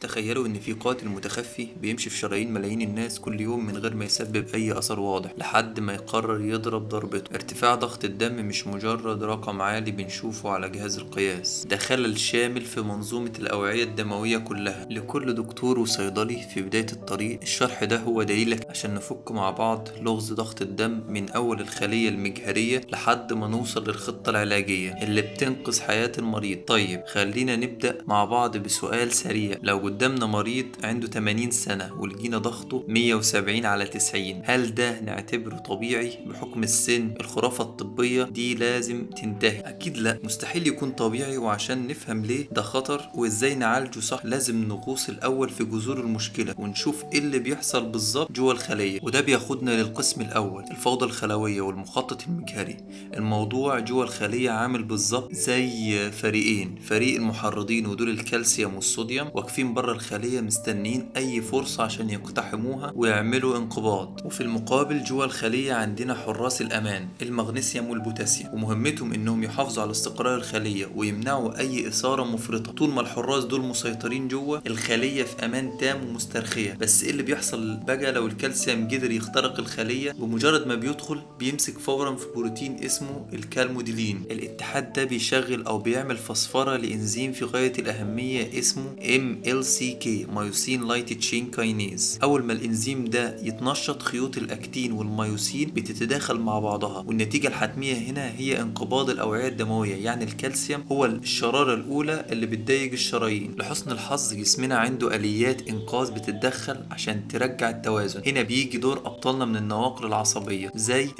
تخيلوا إن في قاتل متخفي بيمشي في شرايين ملايين الناس كل يوم من غير ما يسبب أي أثر واضح لحد ما يقرر يضرب ضربته. ارتفاع ضغط الدم مش مجرد رقم عالي بنشوفه على جهاز القياس، ده خلل شامل في منظومة الأوعية الدموية كلها. لكل دكتور وصيدلي في بداية الطريق الشرح ده هو دليلك عشان نفك مع بعض لغز ضغط الدم من أول الخلية المجهرية لحد ما نوصل للخطة العلاجية اللي بتنقذ حياة المريض. طيب خلينا نبدأ مع بعض بسؤال سريع، لو قدامنا مريض عنده 80 سنة ولقينا ضغطه 170 على 90، هل ده نعتبره طبيعي بحكم السن؟ الخرافة الطبية دي لازم تنتهي. أكيد لا، مستحيل يكون طبيعي. وعشان نفهم ليه ده خطر وإزاي نعالجه صح لازم نغوص الأول في جذور المشكلة ونشوف إيه اللي بيحصل بالظبط جوه الخلية. وده بياخدنا للقسم الأول، الفوضى الخلوية والمخطط المجهري. الموضوع جوه الخلية عامل بالظبط زي فريقين، فريق المحرضين ودول الكالسيوم والصوديوم واقفين بره الخلية مستنين أي فرصة عشان يقتحموها ويعملوا انقباض، وفي المقابل جوه الخلية عندنا حراس الأمان المغنيسيوم والبوتاسيوم، ومهمتهم إنهم يحافظوا على استقرار الخلية ويمنعوا أي إثارة مفرطة. طول ما الحراس دول مسيطرين جوه الخلية في أمان تام ومسترخية. بس إيه اللي بيحصل بقى لو الكالسيوم قدر يخترق الخلية؟ بمجرد ما بيدخل بيمسك فورا في بروتين اسمه الكالموديلين. الاتحاد ده بيشغل أو بيعمل فسفرة لإنزيم في غاية الأهمية اسمه MLCK، myosin light chain kinase. أول ما الإنزيم ده يتنشط خيوط الأكتين والميوسين بتتداخل مع بعضها، والنتيجة الحتمية هنا هي انقباض الأوعية الدموية. يعني الكالسيوم هو الشرارة الأولى اللي بتضيق الشرايين. لحسن الحظ جسمنا عنده آليات إنقاذ بتتدخل عشان ترجع التوازن. هنا بيجي دور أبطالنا من النواقل العصبية زي ال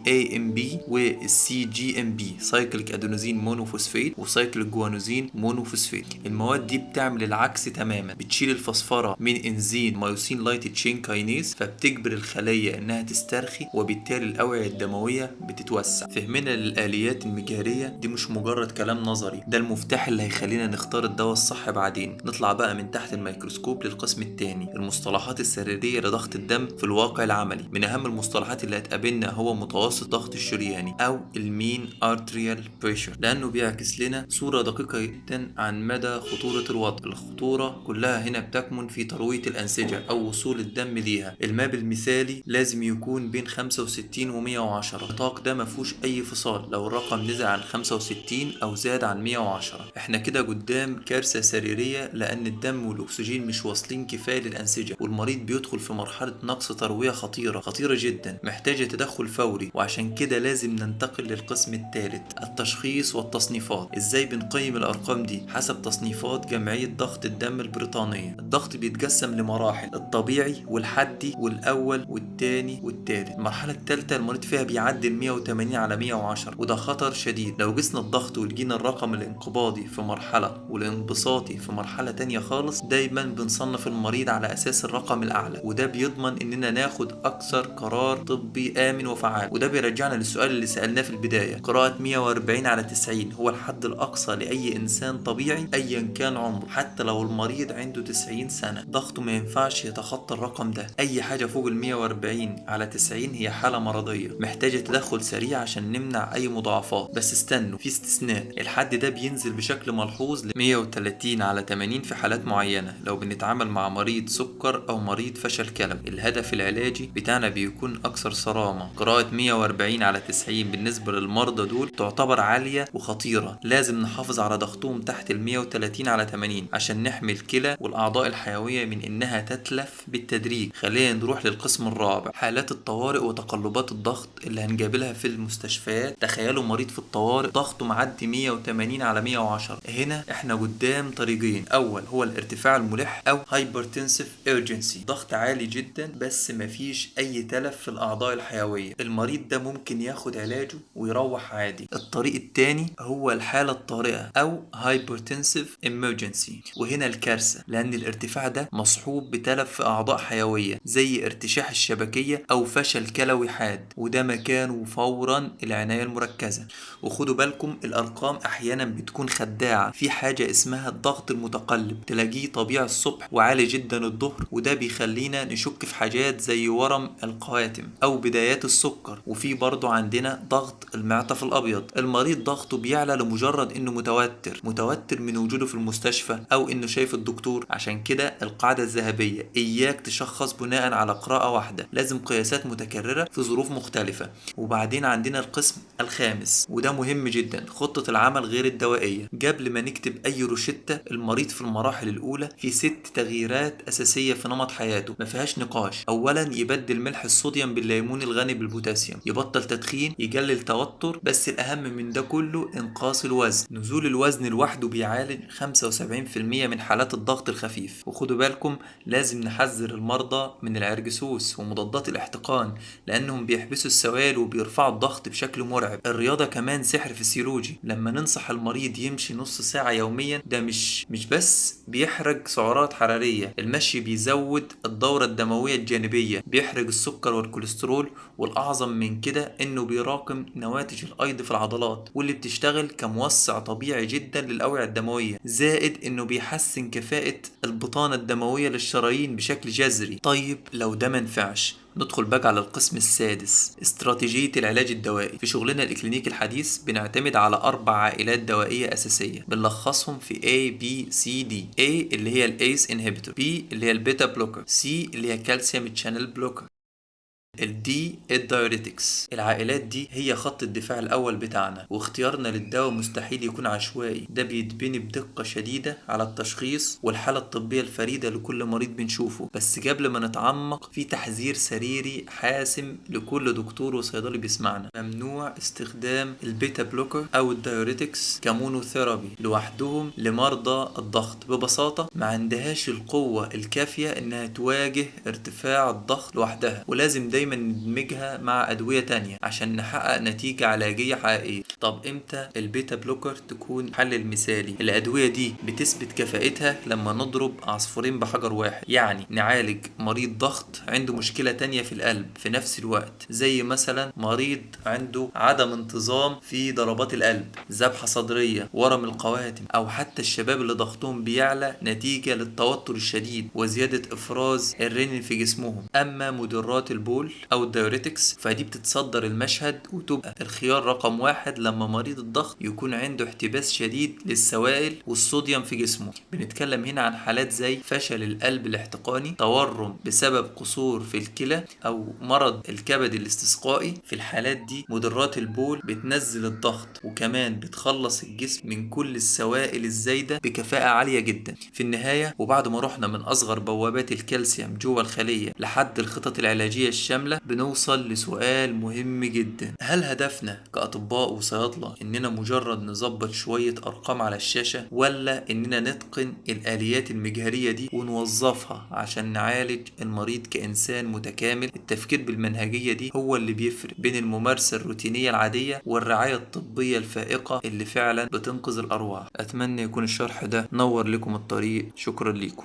cAMP وال cGMP، cyclic adenosine monophosphate و cyclic guanosine monophosphate. المواد دي بتعمل العكس تماما، بتشيل الفسفرة من انزيم myosin light chain kinase، فبتجبر الخلية انها تسترخي وبالتالي الأوعية الدموية بتتوسع. فهمنا للآليات المجهرية دي مش مجرد كلام نظري، ده المفتاح اللي هيخلينا نختار الدواء الصح بعدين. نطلع بقى من تحت الميكروسكوب للقسم الثاني، المصطلحات السريرية لضغط الدم في الواقع العملي. من أهم المصطلحات اللي هتقابلنا هو متوسط ضغط الشرياني أو ال mean arterial pressure، لأنه بيعكس لنا صورة دقيقة جدا عن مدى خطورة الوضع. الخطورة كلها هنا بتكمن في تروية الأنسجة أو وصول الدم ليها. ال MAP المثالي لازم يكون بين 65 و 110. النطاق ده مفهوش أي فصال، لو الرقم نزل عن 65 أو زاد عن 110 احنا كده قدام كارثة سريرية، لأن الدم والأكسجين مش واصلين كفاية للأنسجة، والمريض بيدخل في مرحلة نقص تروية خطيرة خطيرة جدا محتاجة تدخل فوري. وعشان كده لازم ننتقل للقسم الثالث، التشخيص والتصنيفات. ازاي بنقيم الأرقام دي؟ حسب تصنيفات جمعية ضغط الدم البريطانية. الضغط بيتقسم لمراحل، الطبيعي والحدي والأول والثاني والثالث. المرحلة الثالثة المريض فيها بيعدي 180 على 110، وده خطر شديد. لو قسنا الضغط ولقينا الرقم الانقباضي في مرحلة والانبساطي في مرحلة تانية خالص، دايما بنصنف المريض على أساس الرقم الأعلى، وده بيضمن إننا ناخد أكثر قرار طبي آمن وفعال. وده بيرجعنا للسؤال اللي سألناه في البداية، قراءة 140 على 90 هو الحد الأقصى لأي إنسان طبيعي أيا كان عمره، حتى لو المريض عنده 90 سنة ضغطه ما ينفعش يتخطى الرقم ده. أي حاجة فوق ال 140 على 90 هي حالة مرضية محتاجة تدخل سريع عشان نمنع أي مضاعفات. بس استنوا، في استثناء، الحد ده بينزل بشكل ملحوظ ل 130 على 80 في حالات معينة لو بنتعامل مع مريض سكر أو مريض فشل كلوي. الهدف العلاجي بتاعنا بيكون أكثر صرامة. قراءة 140 على 90 بالنسبة للمرضى دول تعتبر عالية وخطيرة، لازم نحافظ على ضغطهم تحت ال 130 على 80 عشان نحمي الكلى والأعضاء الحيوية من إنها تتلف بالتدريج. خلينا نروح للقسم الرابع، حالات الطوارئ وتقلبات الضغط اللي هنقابلها في المستشفيات. تخيلوا مريض في الطوارئ ضغطه معدي 180 على 110. هنا احنا قدام طريقين، اول هو الارتفاع الملح او hypertensive urgency، ضغط عالي جدا بس مفيش اي تلف في الاعضاء الحيوية، المريض ده ممكن ياخد علاجه ويروح عادي. الطريق الثاني هو الحالة الطارئة او hypertensive emergency، وهنا الكارثة لان الارتفاع ده مصحوب بتلف في اعضاء حيوية زي ارتشاح الشبكيه او فشل كلوي حاد، وده مكانه فورا العناية المركزة. وخدوا بالكم الارقام احيانا بتكون خداعة، في حاجة اسمها الضغط المتقلب، تلاقيه طبيعي الصبح وعالي جدا الظهر، وده بيخلينا نشك في حاجات زي ورم القواتم او بدايات السكر. وفي برضو عندنا ضغط المعطف الابيض، المريض ضغطه بيعلى لمجرد انه متوتر من وجوده في المستشفى او انه شايف الدكتور؟ عشان كده القاعدة الذهبية، إياك تشخص بناء على قراءة واحدة، لازم قياسات متكررة في ظروف مختلفة. وبعدين عندنا القسم الخامس وده مهم جدا، خطة العمل غير الدوائية. قبل ما نكتب أي روشتة، المريض في المراحل الأولى في 6 تغييرات أساسية في نمط حياته ما فيهاش نقاش. أولا، يبدل ملح الصوديوم بالليمون الغني بالبوتاسيوم، يبطل تدخين، يقلل توتر، بس الأهم من ده كله إنقاص الوزن. نزول الوزن لوحده بيعالج 75% من حالات الضغط الخفيف. وخدوا بالكم، لازم نحذر المرضى من العرجسوس ومضادات الاحتقان لأنهم بيحبسوا السوائل وبيرفعوا الضغط بشكل مرعب. الرياضة كمان سحر فسيولوجي، لما ننصح المريض يمشي نص ساعة يوميا، ده مش بس بيحرق سعرات حرارية، المشي بيزود الدورة الدموية الجانبية، بيحرق السكر والكوليسترول، والأعظم من كده إنه بيراكم نواتج الأيض في العضلات واللي بتشتغل كموسع طبيعي جدا للأوعية الدموية، زائد إنه بيحسن كفاءة البطانة الدموية للشرايين بشكل جذري. طيب لو ده منفعش، ندخل بقى على القسم السادس، استراتيجية العلاج الدوائي. في شغلنا الإكلينيكي الحديث بنعتمد على 4 عائلات دوائية أساسية بنلخصهم في A B C D. A اللي هي ال ACE inhibitor، B اللي هي ال beta blocker، C اللي هي calcium channel blocker، ال D ال diuretics. العائلات دي هي خط الدفاع الأول بتاعنا، واختيارنا للدواء مستحيل يكون عشوائي، ده بيتبني بدقة شديدة على التشخيص والحالة الطبية الفريدة لكل مريض بنشوفه. بس قبل ما نتعمق، في تحذير سريري حاسم لكل دكتور وصيدلي بيسمعنا: ممنوع استخدام ال beta blocker أو ال diuretics ك monotherapy لوحدهم لمرضى الضغط. ببساطة ما عندهاش القوة الكافية إنها تواجه ارتفاع الضغط لوحدها، ولازم دايما ندمجها مع أدوية تانية عشان نحقق نتيجة علاجية حقيقية. طب امتى ال beta blocker تكون الحل المثالي؟ الأدوية دي بتثبت كفاءتها لما نضرب عصفورين بحجر واحد، يعني نعالج مريض ضغط عنده مشكلة تانية في القلب في نفس الوقت، زي مثلا مريض عنده عدم انتظام في ضربات القلب، ذبحة صدرية، ورم القواتم، أو حتى الشباب اللي ضغطهم بيعلى نتيجة للتوتر الشديد وزيادة إفراز الرنين في جسمهم. أما مدرات البول أو ال diuretics فدي بتتصدر المشهد وتبقى الخيار رقم 1 لما مريض الضغط يكون عنده احتباس شديد للسوائل والصوديوم في جسمه. بنتكلم هنا عن حالات زي فشل القلب الاحتقاني، تورم بسبب قصور في الكلى، أو مرض الكبد الاستسقائي. في الحالات دي مدرات البول بتنزل الضغط وكمان بتخلص الجسم من كل السوائل الزايدة بكفاءة عالية جدا. في النهاية، وبعد ما رحنا من أصغر بوابات الكالسيوم جوه الخلية لحد الخطط العلاجية الشاملة، بنوصل لسؤال مهم جدا: هل هدفنا كأطباء وصيادلة إننا مجرد نظبط شوية أرقام على الشاشة، ولا إننا نتقن الآليات المجهرية دي ونوظفها عشان نعالج المريض كإنسان متكامل؟ التفكير بالمنهجية دي هو اللي بيفرق بين الممارسة الروتينية العادية والرعاية الطبية الفائقة اللي فعلا بتنقذ الأرواح. أتمنى يكون الشرح ده نور لكم الطريق. شكرا لكم.